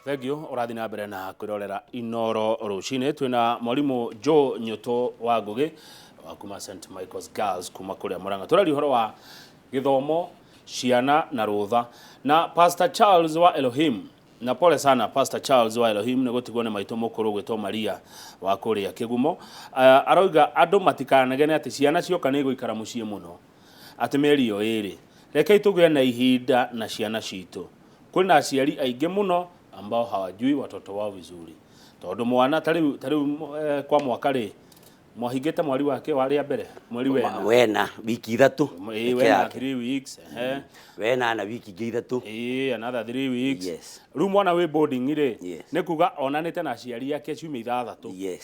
Thank you. Ũrathiĩ na mbere na kwĩrorera Inoro rũcinĩ. Twĩna mwarimũ Joe Nyũtũ wa Ngũgĩ wa kuma St Michael's Girls kuma kũrĩa Murang'a. Tũraria ũhoro wa gĩthomo, ciana na rũtha. Na Pastor Charles wa Elohim, na pole sana Pastor Charles wa Elohim nĩ gũtigwo nĩ maitũ mũkũrũ gwĩtwo Maria wa kũrĩa Kĩgumo. Aroiga andũ matikanegene atĩ ciana cioka nĩ igũikara mũciĩ mũno, atĩ mĩeri ĩyo ĩrĩ. Rekei tũgĩe na ihinda na ciana citũ. Kwĩna aciari aingĩ mũno ambao hawajui watoto wao vizuri. Tondũ mwana ta rĩu ta rĩu kwa mwaka rĩ, mwahingĩte mweri wake wa rĩa mbere, mweri wena. Wena wiki ithatũ. Ĩĩ, Peke wena yake. 3 weeks, ehe. Wena na wiki ingĩ ithatũ. Ĩĩ, another 3 weeks. Yes. Rĩu mwana wĩ boarding rĩ, nĩ kuga onanĩte na aciari ake ciumia ithathatũ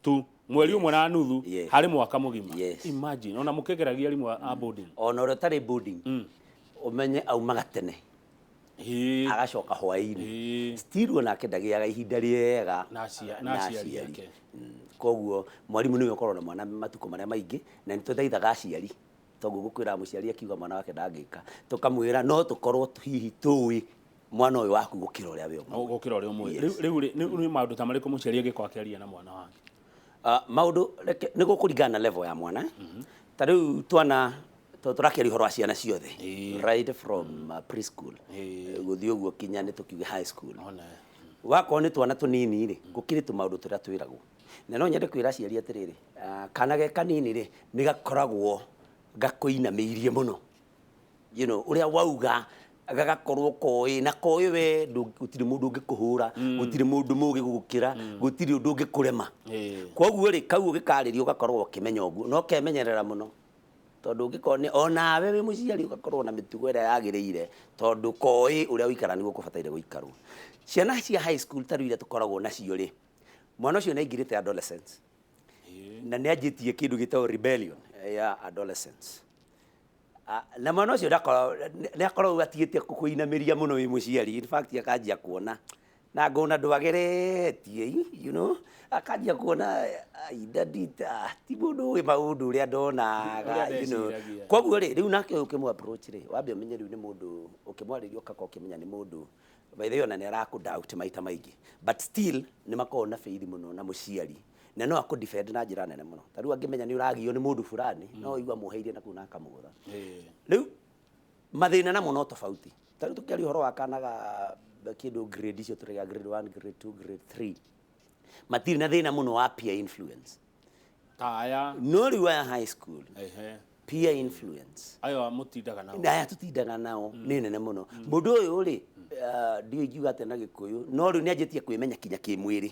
tu, mweri ũmwe na nuthu harĩ mwaka mũgima. Imagine, ona mũkĩgeragia arimũ a boarding. Ona ũrĩa ũtarĩ boarding, ũmenye aumaga tene agacoka hwaĩ-inĩ. Still onake ndagĩaga ihinda rĩega Na na na aciari aciari. ake. Koguo mwarimũ nĩwe ũkoragwo na mwana matukũ marĩa maingĩ, na nĩ tũthaithaga aciari, toguo gũkwĩra mũciari akiuga mwana wake ndangĩka, tũkamwĩra no tũkorwo hihi tũĩ mwana ũyũ waku gũkĩra ũrĩa we ũmũĩ. Gũkĩra ũrĩa ũmũĩ. Yes. Rĩu rĩ, nĩ maũndũ ta marĩkũ mũciari angĩkorwo akĩaria na mwana wake? Maũndũ reke nĩ gũkũringana na level ya mwana. Ta rĩu twana tũrakĩaria ũhoro wa ciana ciothe right from preschool gũthiĩ ũguo kinya nĩ tũkiuge high school. One. Wakorwo nĩ twana tũnini rĩ, gũkĩrĩ tũmaũndũ tũrĩa twĩragwo. Na no nyende kwĩra aciari atĩrĩrĩ, kana ge kanini rĩ, nĩ gakoragwo gakũinamĩirie mũno. Ũrĩa wauga gagakorwo koĩ, na koĩ we gũtirĩ mũndũ ũngĩkũhũra, gũtirĩ mũndũ mũgĩ gũgũkĩra, gũtirĩ ũndũ ũngĩkũrema. Koguo rĩ, kau ũgĩkarĩria ũgakorwo ũkĩmenya ũguo, na ũkemenyerera mũno. Tondũ ũngĩkorwo nĩ onawe wĩ mũciari ũgakorwo na mĩtugo ĩrĩa yagĩrĩire, tondũ koĩ ũrĩa ũikara nĩguo kũbataire gũikarwo. Ciana cia high school ta rĩu iria tũkoragwo nacio rĩ, mwana ũcio nĩ aingĩrĩte adolescence. Na nĩ anjĩtie kĩndũ gĩtagwo rebellion ya adolescence. Na mwana ũcio nĩ akoragwo atigĩte kũinamĩria mũno wĩ mũciari. In fact, akanjia kuona na ngona ndwageretie, akanjia kuona, "Ai, daddy ti mũndũ ũĩ maũndũ ũrĩa ndonaga." Ũrĩa ndeciragia. Koguo rĩ, rĩu nake ũyũ ũkĩmũ approach rĩ, wambe ũmenye rĩu nĩ mũndũ ũkĩmwarĩria ũgakorwo ũkĩmenya nĩ mũndũ by the way ona nĩ arakũ doubt maita maingĩ, but still nĩ makoragwo na faith mũno na mũciari, na no akũ defend na njĩra nene mũno. Ta rĩu angĩmenya nĩ ũragio nĩ mũndũ fulani, no ũigua amuoheirie na kũu na akamũgũtha. Rĩu mathĩna namo no tofauti. Ta rĩu tũkĩaria ũhoro wa kana ga kĩndũ grade icio tũraiga grade 1, grade 2, grade 3, matirĩ na thĩna mũno wa peer influence. Ta aya. No rĩu aya high school, peer influence Ayo mũtindaga nao. Aya tũtindaga nao nĩ nene mũno. Mũndũ ũyũ rĩ, ndiũĩ ingiuga atĩa na Gĩkũyũ, no rĩu nĩ anjĩtie kwĩmenya kinya kĩmwĩrĩ.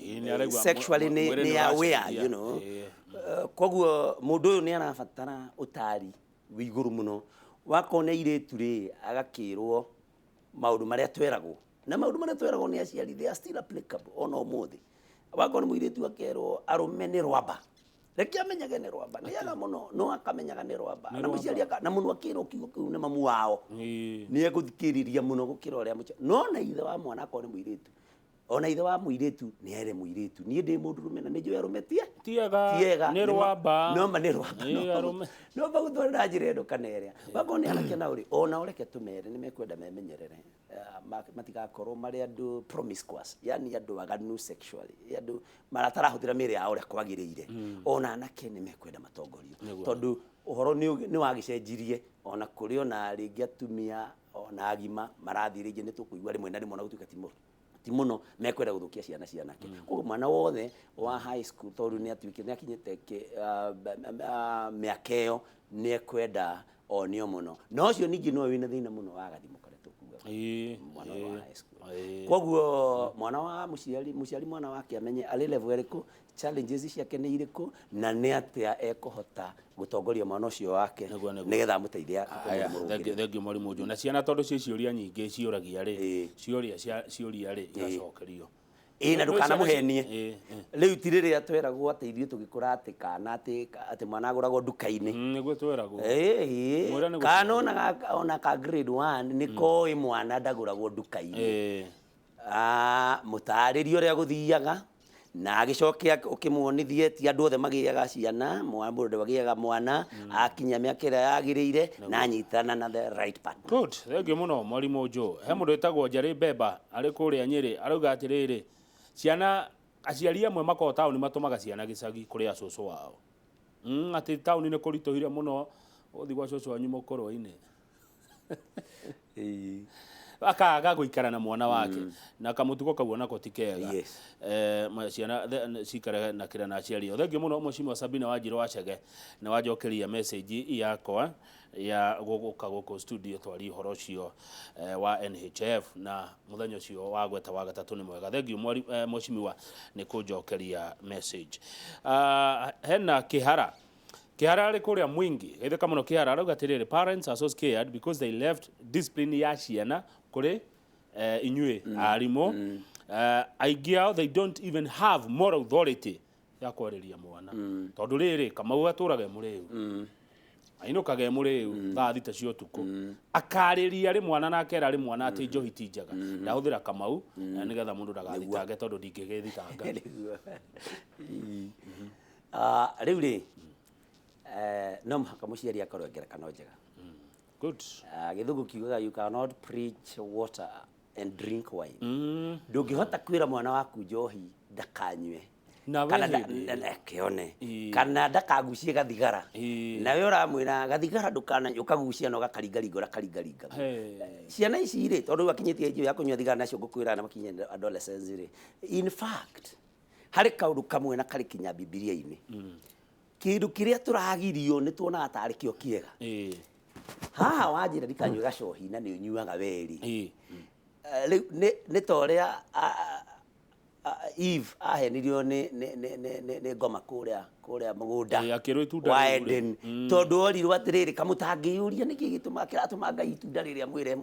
Ĩĩ, nĩ araigua Sexually nĩ mwĩrĩ nĩ nĩ aware. ũracenjia. Koguo mũndũ ũyũ nĩ arabatara ũtari wĩ igũrũ mũno. Wakorwo nĩ airĩtu rĩ, agakĩrwo maũndũ marĩa tweragwo, na maũndũ marĩa tweragwo nĩ aciari, they are still applicable ona ũmũthĩ. Wakorwo nĩ mũirĩtu, akerwo arũme nĩ rwamba, reke amenyage nĩ rwamba, nĩ aga mũno no akamenyaga nĩ rwamba. Nĩ Na rwamba. mũciari na mũno akĩrwo kiugo kĩu nĩ mamu wao, nĩ egũthikĩrĩria mũno gũkĩra ũrĩa mũciari. No na ithe wa mwana, akorwo nĩ mũirĩtu, ona ithe wa mũirĩtu nĩ ere mũirĩtu, niĩ ndĩ mũndũrũme na nĩ njũĩ arũme tie Tiega. Tiega. Nĩ rwamba. No ma nĩ rwamba. Arũme. No magũtware na njĩra ĩno kana ĩrĩa. Wakorwo nĩ anake nao rĩ, ona ũreke tũmere nĩ mekwenda memenyerere, matigakorwo marĩ andũ promiscuous, yani andũ aganu sexually, andũ maratarahũthĩra mĩĩrĩ yao ũrĩa kwagĩrĩire. Ona anake nĩ mekwenda matongorio, tondũ ũhoro nĩ wagĩcenjirie, ona kũrĩ ona rĩngĩ atumia ona agima marathiĩ, rĩngĩ nĩ tũkũigua rĩmwe na rĩmwe, ona gũtuĩka ti mũno, ti mũno mekwenda gũthũkia ciana cianake. Koguo mwana wothe wa high school, tondũ nĩ atuĩkĩte nĩ akinyĩte mĩaka ĩyo, nĩ ekwenda onio mũno. Na ũcio ningĩ no wĩna thĩna mũno wa gathimo karĩa tũkugaga, mwana ũyũ wa high school. Koguo mwana wa mũciari, mũciari mwana wake amenye arĩ level ĩrĩkũ, challenges ciake nĩ irĩkũ, na nĩ atĩa ekũhota gũtongoria mwana ũcio wake Nĩguo. nĩgetha amũteithie Aya, akorwo thank you, thank you mwarimu Joe. Na ciana tondũ ciĩ ciũria nyingĩ ciũragia rĩ, ciũria cia ciũria rĩ, igacokerio. Ĩĩ, na ndũkanamũhenie. Ĩĩ. Rĩu ti rĩrĩa tweragwo atĩ ithuĩ tũgĩkũra atĩ kana atĩ mwana agũragwo nduka-inĩ. Nĩguo tweragwo. Ĩĩ. Mwĩra nĩ Kana ona ka grade 1 nĩ koĩ mwana ndagũragwo nduka-inĩ. Ah, mũtarĩrie ũrĩa gũthiaga. Na agĩcoke ũkĩmuonithie ti andũ othe magĩaga ciana, mũndũ agĩaga mwana akinya mĩaka ĩrĩa yagĩrĩire na anyitana na the right partner. Good, thengiũ mũno mwarimũ Joe. He mũndũ wĩtagwo Njarĩ Mbemba arĩ kũrĩa Nyĩrĩ arauga atĩrĩrĩ, ciana aciari amwe makoragwo taũni matũmaga ciana gĩcagi kũrĩ acũcũ wao. Atĩ taũni nĩ kũritũhire mũno ũthiĩ gwa cũcũ wanyu mũkũrwe-inĩ. Akaga gũikara na mwana wake na kamũtugo kau onako ti kega. Yes. Ciana cikare na kĩra na aciari ao. Thengiũ mũno Mheshimiwa Sabina Wanjirũ wa Chege nĩ wanjokeria message yakwa ya gũka gũkũ studio twarie ũhoro ũcio wa NHIF na mũthenya ũcio wa gweta wa gatatũ nĩ mwega. Thengiũ Mheshimiwa nĩ kũnjokeria message. Hena Kĩhara. Kĩhara arĩ kũrĩa Mwingi, geithĩka mũno Kĩhara, arauga atĩrĩrĩ, parents are so scared because they left discipline ya ciana kũrĩ inyuĩ arimũ. Aingĩ ao they don't even have moral authority ya kwarĩria mwana tondũ rĩrĩ Kamau atũraga e mũrĩu, ainũkaga e mũrĩu thaa 6 cia ũtukũ, akarĩria arĩ mwana na akera arĩ mwana atĩ njohi ti njega. Ndahũthĩra Kamau nĩgetha mũndũ ndagathitange tondũ ndingĩgĩthitanga. Rĩu rĩ no mũhaka mũciari akorwo ngerekano njega. Good. Gĩthũngũ kiugaga you cannot preach water and drink wine. Ndũngĩhota kwĩra mwana waku njohi ndakanyue Na kana we hĩndĩ kĩone kana ndakagucie gathigara, nawe ũramwĩra gathigara ndũkana ũkagucia na ũgakaringaringa ũrakaringaringa. Ciana ici rĩ, tondũ rĩu akinyĩtie age ya kũnyua thigara nacio ngũkwĩra na makinye adolescence rĩ, in fact harĩ kaũndũ kamwe na karĩ kinya Bibilia-inĩ, kĩndũ kĩrĩa tũragirio nĩ tuonaga tarĩ kĩo kĩega. Haha wanjĩra ndikanyue gacohi na nĩ ũnyuaga weri. Rĩu nĩ ta ũrĩa Eve ahenirio nĩ ngoma kũrĩa mũgũnda Akĩrwo itunda wa rĩu rĩ. Eden, tondũ orirwo atĩrĩrĩ, kamũtangĩyũria nĩkĩ gĩtũmaga kĩratũma Ngai itunda rĩrĩa mwĩre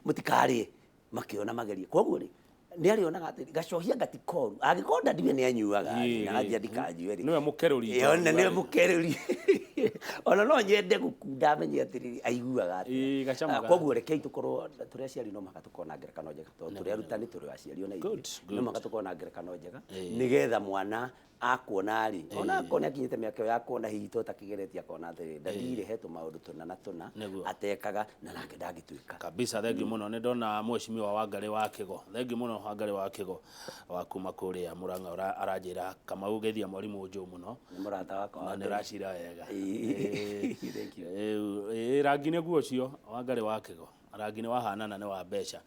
mũtikarĩe, makĩona magerie. Koguo rĩ nĩ arĩonaga atĩ gacohia gatikoru angĩkorwo ndadiwe nĩ anyuaga na anjia ndikanyue rĩ, Nĩwe mũkerũri ona nĩwe njohi. Mũkerũri, ona no nyende gũkunda amenye atĩrĩrĩ aiguaga atĩa. Gacamaga. Koguo rekei tũkorwo tũrĩ aciari, no mũhaka tũkorwo na ngerekano njega tondũ tũrĩ arutani, tũrĩ aciari ona Good, ithuĩ good. no mũhaka tũkorwo na ngerekano njega nĩgetha mwana akuona rĩ, ona akorwo nĩ akinyĩte mĩaka ĩyo ya kuona hihi to takĩgeretie, akona atĩrĩrĩ ndandirĩ he tũmaũndũ tũna na tũna Nĩguo. atekaga na nake ndangĩtuĩka. Kabisa, thengiũ mũno. Nĩ ndona Mheshimiwa Wangarĩ wa Kĩgo, thengiũ mũno Wangarĩ wa Kĩgo wa kuma kũrĩa Mũrang'a, aranjĩra Kamau geithia mwarimũ Joe mũno. Nĩ mũrata wakwa na wa nĩ mbere. ũracira wega. Thank you. Rangi nĩguo ũcio Wangarĩ wa Kĩgo, rangi nĩ wahanana nĩ wa mbeca.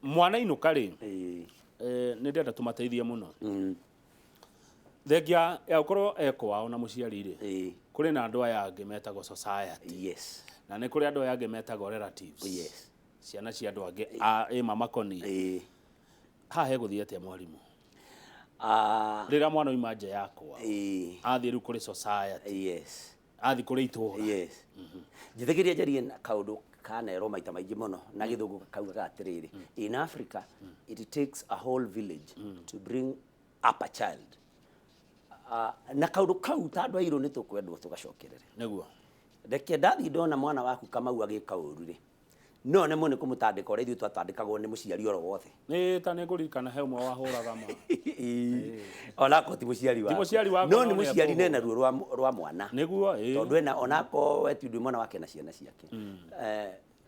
Mwana inũka rĩ, nĩ ndĩrenda tũmateithie mũno, thengia ya gũkorwo e kwao na mũciari rĩ, kũrĩ na andũ aya angĩ metagwo society, na nĩ kũrĩ andũ aya angĩ metagwo relatives, ciana cia andũ angĩ ĩ mamakoni. Haha hegũthiĩ atĩa mwarimũ, rĩrĩa mwana oima nja yakwa athiĩ rĩu kũrĩ society, athiĩ kũrĩ itũũra? Yes, njĩtĩkĩria njarie na kaũndũ kanerwo maita maingĩ mũno na gĩthũngũ kaugaga atĩrĩrĩ, in Africa it takes a whole village to bring up a child. Na kaũndũ kau ta andũ airũ nĩ tũkwendwo tũgacokerere. Nĩguo. Reke ndathiĩ ndona mwana waku Kamau agĩka ũru rĩ, no nemwo nĩ kũmũtandĩka ũrĩa ithuĩ twatandĩkagwo nĩ mũciari oro wothe. Nĩ ta nĩ ngũririkana he ũmwe wahũraga ma. Onakorwo ti mũciari waku. Mũciari waku, no no nĩ nĩ mũciari ekũhũra. nena ruo rwa mwana. Nĩguo, ĩ. Tondũ ena onakorwo we ti ndwĩ mwana wake na ciana ciake.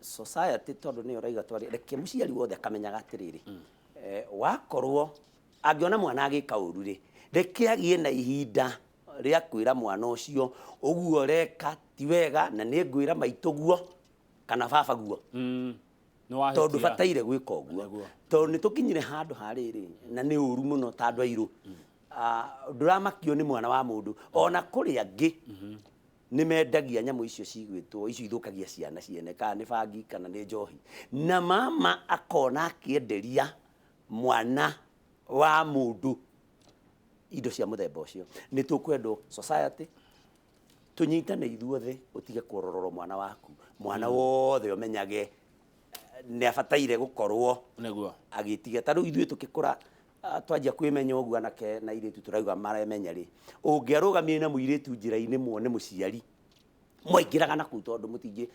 Society tondũ nĩyo ũraiga twarĩ, reke mũciari wothe akamenyaga atĩrĩrĩ, wakorwo angĩona mwana agĩka ũru rĩ, reke agĩe na ihinda rĩa kwĩra mwana ũcio ũguo ũreka ti wega, na nĩ ngwĩra maitũ guo kana baba guo Nĩ wahĩtia. Tondũ bataire gwĩka ũguo. Nĩguo. Tondũ nĩ tũkinyire handũ ha rĩrĩ na nĩ ũru mũno ta andũ airũ. Ndũramakio nĩ mwana wa mũndũ, ona kũrĩ angĩ nĩ mendagia nyamũ icio cigwĩtwo icio ithũkagia ciana ciene, kana nĩ bangi kana nĩ njohi, na mama akona akĩenderia mwana wa mũndũ indo cia mũthemba ũcio. Nĩ tũkwendwo society tũnyitane ithuothe, ũtige kworororwo mwana waku, mwana wothe ũmenyage nĩ abataire gũkorwo agĩtiga. Ta rĩu ithuĩ tũgĩkũra, twanjia kwĩmenya ũguo, anake na airĩtu tũrauga maremenya rĩ, ũngĩarũgamire na mũirĩtu njĩra-inĩ muone mũciari, mwaingĩraga na kũu tondũ mũtingĩ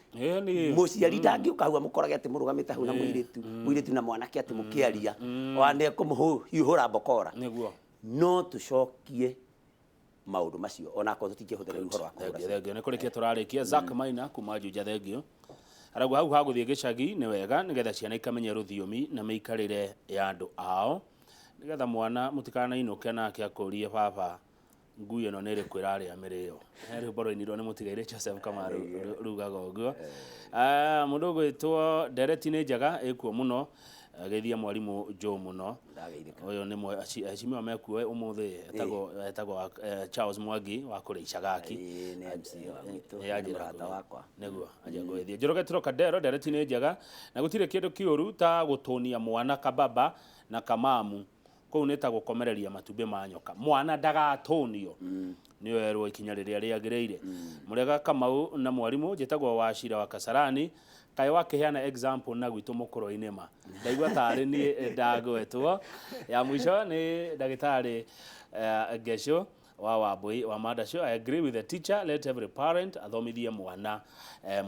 mũciari ndangĩũka hau amũkorage atĩ mũrũgamĩte hau na mũirĩtu na mwanake atĩ mũkĩaria, ona nĩ ekũmũhiũhũra mbokora. No tũcokie maũndũ macio onakorwo tũtingĩhũthĩra rĩu ũhoro wa kũhũra. Thengio, thengio. Nĩ kũrĩkia tũrarĩkia. Zack Maina kuma Juja, thengio. Arauga hau ha gũthiĩ gĩcagi nĩ wega nĩgetha ciana ikamenya rũthiomi na mĩikarĩre ya andũ ao, nĩgetha mwana mũtikanainũke nake akũrie, "Baba, ngui ĩno nĩ ĩrĩkũ ĩrarĩa mĩrĩo?" He rwĩmbo rwainirwo nĩ mũtigairĩ Joseph Kamaru rugaga ũguo. Ah, mũndũ ũgwĩtwo ndereti nĩ njega ĩkuo mũno, geithia mwarimũ Joe mũno. Ndageithĩka. Ũyũ nĩ aheshimiwa mekuo ũmũthĩ, etagwo Charles Mwangi wa kũrĩa Icagaki. Ĩĩ, nĩ MC wa gwitũ, Ĩ, nĩ anjĩra mũrata wakwa. Nĩguo anjia ngũgĩthiĩ. Njoroge Trocadero, ndereti nĩ njega na gũtirĩ kĩndũ kĩũru ta gũtũnia mwana kababa na kamamu, kũu nĩ ta gũkomereria matumbĩ ma nyoka. Mwana ndagatũnio, nĩ werwo ikinya rĩrĩa rĩagĩrĩire. Mũrega Kamau na mwarimũ, njĩtagwo Wacira wa Kasarani. Kaĩ wakĩheana example na gwitũ mũkũrũ-inĩ, ma ndaigua tarĩ niĩ ndagwetwo. Ya mũico nĩ ndagĩtarĩ Ngeco wa Wambui wa Mandacio: "I agree with the teacher. Let every parent athomithie mwana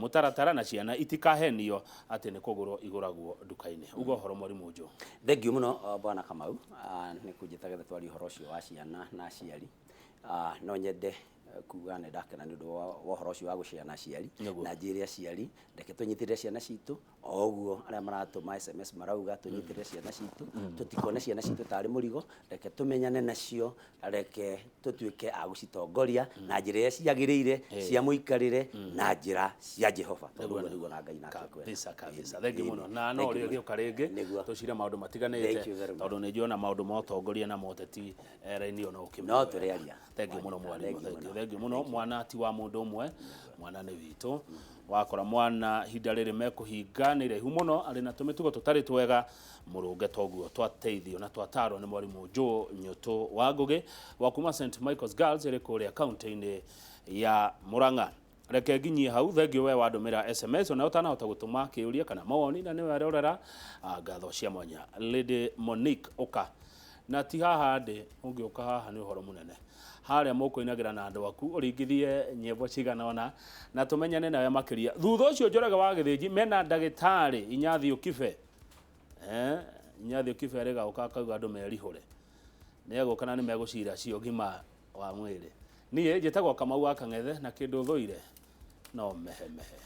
mũtaratara na ciana itikahenio atĩ nĩ kũgũrwo igũragwo nduka-inĩ." Uga ũhoro, mwarimũ Joe. Thengiũ mũno, bwana Kamau, nĩ kũnjĩta getha twarie ũhoro ũcio wa ciana na aciari. No nyende kuga nĩ ndakena nĩ ũndũ wa ũhoro ũcio wa gũcea na aciari. Na njĩre aciari, reke tũnyitĩrĩre ciana citũ o ũguo arĩa maratũma SMS marauga, tũnyitĩrĩre ciana citũ, tũtikone ciana citũ tarĩ mũrigo. Reke tũmenyane nacio, reke tũtuĩke a gũcitongoria na njĩra ĩrĩa ciagĩrĩire cia mũikarĩre na njĩra cia Jehova, tondũ ũguo nĩguo na Ngai nake ekwenda. Kabisa kabisa, thengiũ mũno, na no Thank you rĩo gĩũka rĩngĩ tũcire maũndũ matiganĩte. Thank you very much. Tondũ nĩ njuona maũndũ ma ũtongoria na moteti raini ĩyo no ũkĩmenya No wega. tũrĩaria. Thengiũ mũno, mwarimũ. Thank you Thengiũ. Mũno. Thengiũ mũno. Mwana ti wa mũndũ ũmwe, mwana nĩ witũ. Wakora mwana ihinda rĩrĩ mekũhinga nĩ iraihu mũno arĩ na tũmĩtugo tũtarĩ twega, mũrũnge toguo twateithio na twatarwo nĩ mwarimũ Joe Nyũtũ wa Ngũgĩ wa kuma St Michael's Girls ĩrĩ kũrĩa kaunti-inĩ ya Murang'a. Reke nginyie hau. Thengio we wandũmĩra SMS, ona ũtanahota gũtũma kĩũria kana mawoni na nĩwe arorera. Ngatho cia mwanya. Lady Monique, ũka na ti haha ndĩ, ũngĩũka haha nĩ ũhoro mũnene harĩa mũkũinagĩra na andũ aku, ũringithie nyĩmbo cigana ũna na tũmenyane nawe makĩria. Thutha ũcio Njoroge wa Gĩthĩnji mena ndagĩtarĩ Inyathio Kibe. Inyathio Kibe arĩgaũka akauga andũ merihũre, nĩ egũka na nĩ megũcira cio ũgima wa mwĩrĩ. Niĩ njĩtagwo Kamau wa Kang'ethe, na kĩndũ thũire no mehemehe.